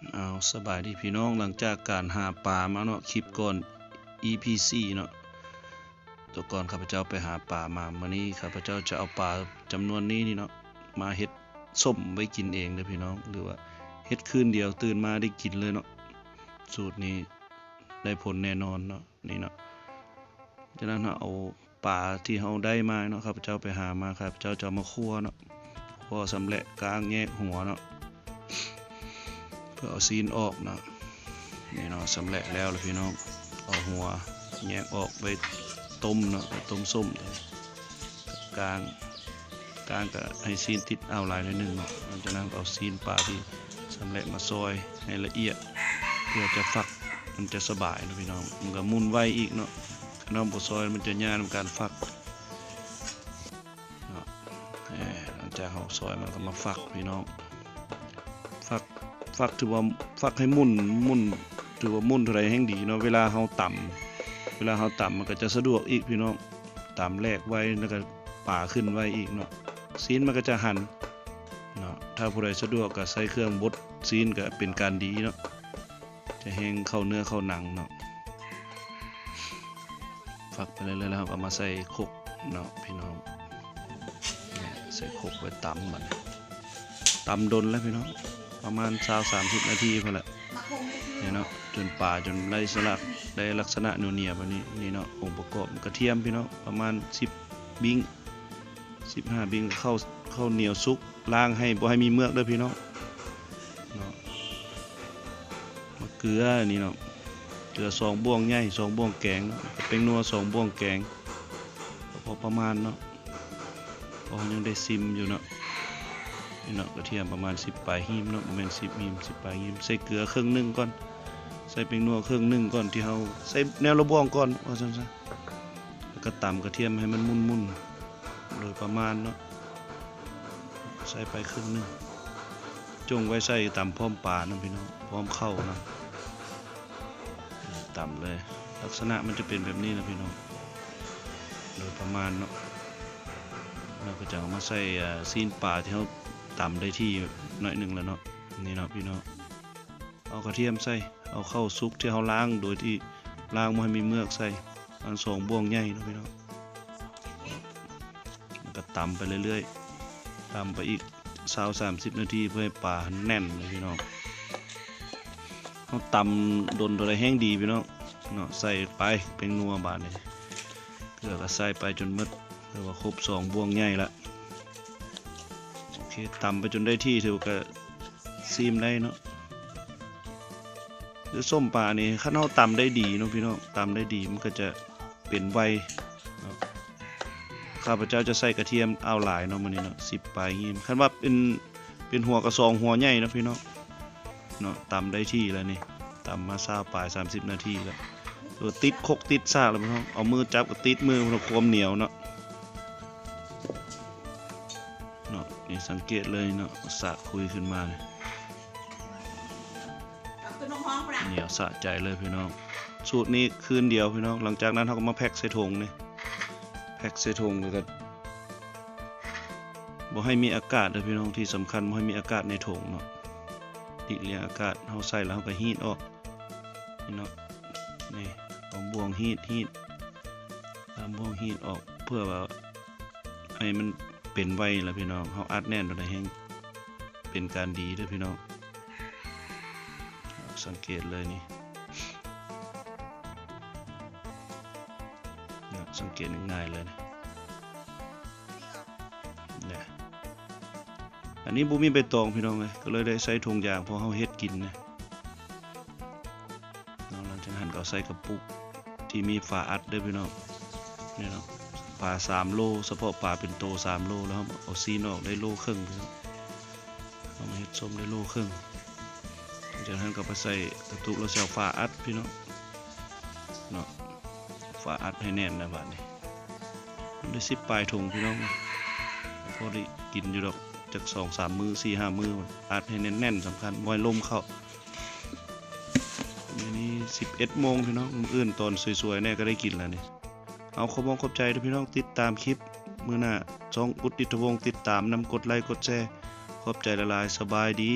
ເອົາ ສະບາຍດີພີ່ນ້ອງ, ຫຼັງຈາກການຫາປາມາເນາະ, ຄລິບກ່ອນ ອີພີສີ່ເນາະ, ແຕ່ກ່ອນຂ້າພະເຈົ້າໄປຫາປາມາ, ມື້ນີ້ຂ້າພະເຈົ້າຈະເອົາປາຈຳນວນນີ້ນີ້ເນາະ ມາເຮັດສົ້ມໄວ້ກິນເອງເດີ້ພີ່ນ້ອງ, ຫຼືວ່າເຮັດຄືນດຽວຕື່ນມາໄດ້ກິນເລີຍເນາະ. ສູດນີ້ໄດ້ຜົນແນ່ນອນເນາະ ນີ້ເນາະ. ຈາກນັ້ນເຮົາເອົາປາທີ່ເຮົາໄດ້ມາເນາະ, ຂ້າພະເຈົ້າໄປຫາມາ, ຂ້າພະເຈົ້າຈະເອົາມາຂົ້ວເນາະ, ຂົ້ວຊຳແຫຼະກ້າງແຍກຫົວເນາະ ເພື່ອເອົາຊີ້ນອອກເນາະ. ນີ້ເນາະ ຊຳແຫຼະແລ້ວລະພີ່ນ້ອງ, ເອົາຫົວແຍກອອກໄວ້ຕົ້ມເນາະ, ໄວ້ຕົ້ມສົ້ມ. ກ້າງ ກ້າງກະໃຫ້ຊີ້ນຕິດເອົາຫຼາຍໜ້ອຍໜຶ່ງເນາະ. ຫຼັງຈາກນັ້ນກໍເອົາຊີ້ນປາທີ່ຊຳແຫຼະມາຊອຍໃຫ້ລະອຽດ ເພື່ອຈະຝັກມັນຈະສະບາຍເນາະພີ່ນ້ອງ, ມັນກໍໝຸ່ນໄວອີກເນາະ, ຄັນເຮົາບໍ່ຊອຍມັນຈະຍາກນຳການຝັກເນາະ. ເອີ ຫຼັງຈາກເຮົາຊອຍມັນກໍມາຝັກພີ່ນ້ອງ, ຝັກ ຝັກຖືວ່າຝັກໃຫ້ໝຸ່ນ ໝຸ່ນ ຖືວ່າໝຸ່ນເທົ່າໃດແຮ່ງດີເນາະ. ເວລາເຮົາຕຳ ເວລາເຮົາຕຳມັນກໍຈະສະດວກອີກພີ່ນ້ອງ, ຕຳແຫຼກໄວ ແລ້ວກໍປາຂຶ້ນໄວອີກເນາະ. ຊີ້ນມັນກໍຈະຫັນເນາະ, ຖ້າຜູ້ໃດສະດວກກໍໃຊ້ເຄື່ອງບົດຊີ້ນກໍເປັນການດີເນາະ, ຈະແຮ່ງເຂົ້າເນື້ອເຂົ້າໜັງເນາະ. ຝັກໄປເລື້ອຍໆ ແລ້ວເຮົາກໍມາໃສ່ຄົກເນາະພີ່ນ້ອງ, ໃສ່ຄົກໄວ້ຕຳ. ບັດນີ້ຕຳດົນແລ້ວພີ່ນ້ອງ, ປະມານຊາວສາມສິບນາທີພຸ້ນແຫຼະ ນີ້ເນາະ, ຈົນປາ ຈົນໄດ້ສະຫຼັກ ໄດ້ລັກສະນະໜຽວໆແບບນີ້. ນີ້ເນາະ ອົງປະກອບ ກະທຽມພີ່ນ້ອງ ປະມານສິບບິ້ງ ສິບຫ້າບິ້ງ, ເຂົ້າ ເຂົ້າໜຽວສຸກ ລ້າງໃຫ້ບໍ່ໃຫ້ມີເມືອກເດີ້ພີ່ນ້ອງເນາະ. ມາເກືອນີ້ເນາະ, ເກືອສອງບ່ວງໃຫຍ່ ສອງບ່ວງແກງເນາະ, ແປ້ງນົວສອງບ່ວງແກງ ກໍພໍປະມານເນາະ, ເພາະເຮົາຍັງໄດ້ຊິມຢູ່ເນາະ. ນີ້ເນາະ ກະທຽມປະມານສິບປາຍຫີບເນາະ, ບໍ່ແມ່ນສິບຫີບ ສິບປາຍຫີບ. ໃສ່ເກືອເຄິ່ງໜຶ່ງກ່ອນ ໃສ່ແປ້ງນົວເຄິ່ງໜຶ່ງກ່ອນ, ທີ່ເຮົາໃສ່ແນວລະບ່ວງກ່ອນ ວ່າຊັ້ນຊະ. ແລ້ວກໍຕຳກະທຽມໃຫ້ມັນໝຸ່ນໆ ໂດຍປະມານເນາະ, ໃສ່ໄປເຄິ່ງໜຶ່ງ. ຈົ່ງໄວ້ໃສ່ຕຳພ້ອມປານຳພີ່ນ້ອງ, ພ້ອມເຂົ້ານຳ. ຕຳເລີຍ, ລັກສະນະມັນຈະເປັນແບບນີ້ນະພີ່ນ້ອງ ໂດຍປະມານເນາະ. ແລ້ວກໍຈະເອົາມາໃສ່ ອາ ຊີ້ນປາທີ່ເຮົາຕຳໄດ້ທີ່ໜ້ອຍໜຶ່ງແລ້ວເນາະ. ນີ້ເນາະພີ່ນ້ອງ, ເອົາກະທຽມໃສ່, ເອົາເຂົ້າສຸກທີ່ເຮົາລ້າງ ໂດຍທີ່ລ້າງບໍ່ໃຫ້ມີເມືອກໃສ່ ອັນສອງບ່ວງໃຫຍ່ເນາະພີ່ນ້ອງ. ແລ້ວກໍຕຳໄປເລື້ອຍໆ ຕຳໄປອີກຊາວສາມສິບນາທີ ເພື່ອໃຫ້ປາແໜ້ນເລີຍພີ່ນ້ອງ. ເຮົາຕຳດົນເທົ່າໃດແຮ່ງດີພີ່ນ້ອງເນາະ. ໃສ່ໄປແປ້ງນົວບາດນີ້, ເກືອກໍໃສ່ໄປຈົນໝົດ, ຖືວ່າຄົບສອງບ່ວງໃຫຍ່ລະ. ໂອເຄ ຕຳໄປຈົນໄດ້ທີ່ ຖືວ່າກໍ ຊີມໄດ້ເນາະ. ຄືສົ້ມປານີ້ ຄັນເຮົາຕຳໄດ້ດີເນາະພີ່ນ້ອງ, ຕຳໄດ້ດີມັນກໍຈະເປັນໄວເນາະ. ຂ້າພະເຈົ້າຈະໃສ່ກະທຽມອ່າວຫຼາຍເນາະມື້ນີ້ເນາະ, ສິບປາຍຫີບ. ຄັນວ່າເປັນ ເປັນຫົວກະສອງຫົວໃຫຍ່ເນາະພີ່ນ້ອງເນາະ. ຕຳໄດ້ທີ່ແລ້ວນີ້, ຕຳມາຊາວປາຍ ສາມສິບນາທີແລ້ວ, ໂດຍຕິດຄົກຕິດສາກແລ້ວພີ່ນ້ອງ. ເອົາມືຈັບກໍຕິດມື ຄວາມໜຽວເນາະ. ເນາະ ນີ້ສັງເກດເລີຍເນາະ, ສາກຄຸຍຂຶ້ນມານີ້ ເອົາຕົວນ້ອງຮ້ອງພຸ້ນນະ ໜຽວສະໃຈເລີຍພີ່ນ້ອງ. ສູດນີ້ຄືນດຽວພີ່ນ້ອງ, ຫຼັງຈາກນັ້ນເຮົາກໍມາແພັກໃສ່ຖົງນີ້, ແພັກໃສ່ຖົງ ແລ້ວກໍບໍ່ໃຫ້ມີອາກາດເດີພີ່ນ້ອງ, ທີ່ສຳຄັນບໍ່ໃຫ້ມີອາກາດໃນຖົງເນາະ, ຫຼີກລ່ຽງອາກາດ. ເຮົາໃສ່ແລ້ວເຮົາກໍຮີດອອກ ນີ້ເນາະ, ນີ້ເອົາບ່ວງຮີດ ຮີດ ຕາມບ່ວງຮີດອອກ ເພື່ອວ່າໃຫ້ມັນເປັນໄວລະພີ່ນ້ອງ. ເຮົາອັດແໜ້ນໂດຍໃດແຮ່ງເປັນການດີເດີພີ່ນ້ອງ. ສັງເກດເລີຍນີ້ ນະ ສັງເກດງ່າຍໆເລີຍນີ້ ນະ. ອັນນີ້ບໍ່ມີໃບຕອງພີ່ນ້ອງເອີຍ, ກໍເລີຍໄດ້ໃສ່ຖົງຢາງ ເພາະເຮົາເຮັດກິນນະ. ເນາະ ຫຼັງຈາກຫັ້ນກໍເອົາໃສ່ກະປຸກທີ່ມີຝາອັດເດີພີ່ນ້ອງ. ນີ້ເນາະ ປາສາມໂລ, ສະເພາະປາເປັນໂຕສາມໂລ, ແລ້ວເຮົາເອົາຊີ້ນອອກໄດ້ໂລເຄິ່ງພີ່ນ້ອງ. ເຮົາມາເຮັດສົ້ມໄດ້ໂລເຄິ່ງ. ຫຼັງຈາກນັ້ນກໍໄປໃສ່ກະຕຸກ ແລ້ວໃສ່ຝາອັດພີ່ນ້ອງເນາະ, ຝາອັດໃຫ້ແໜ້ນນະບາດນີ້. ມັນໄດ້ສິບປາຍຖົງພີ່ນ້ອງ, ພໍໄດ້ກິນຢູ່ດອກ ຈັກສອງສາມມື້ ສີ່ຫ້າມື້. ອັດໃຫ້ແໜ້ນໆ ສຳຄັນບໍ່ໃຫ້ລົມເຂົ້າ. ມື້ນີ້ສິບເອັດໂມງພີ່ນ້ອງ, ມື້ອື່ນຕອນສວຍໆແດ່ກໍໄດ້ກິນແລ້ວນີ້. ເອົາ ຂອບອົກຂອບໃຈເດີພີ່ນ້ອງ ຕິດຕາມຄລິບ. ມື້ໜ້າຊ່ອງອຸດດິດທະວົງ ຕິດຕາມນຳ, ກົດໄລກົດແຊ. ຂອບໃຈຫຼາຍໆ, ສະບາຍດີ.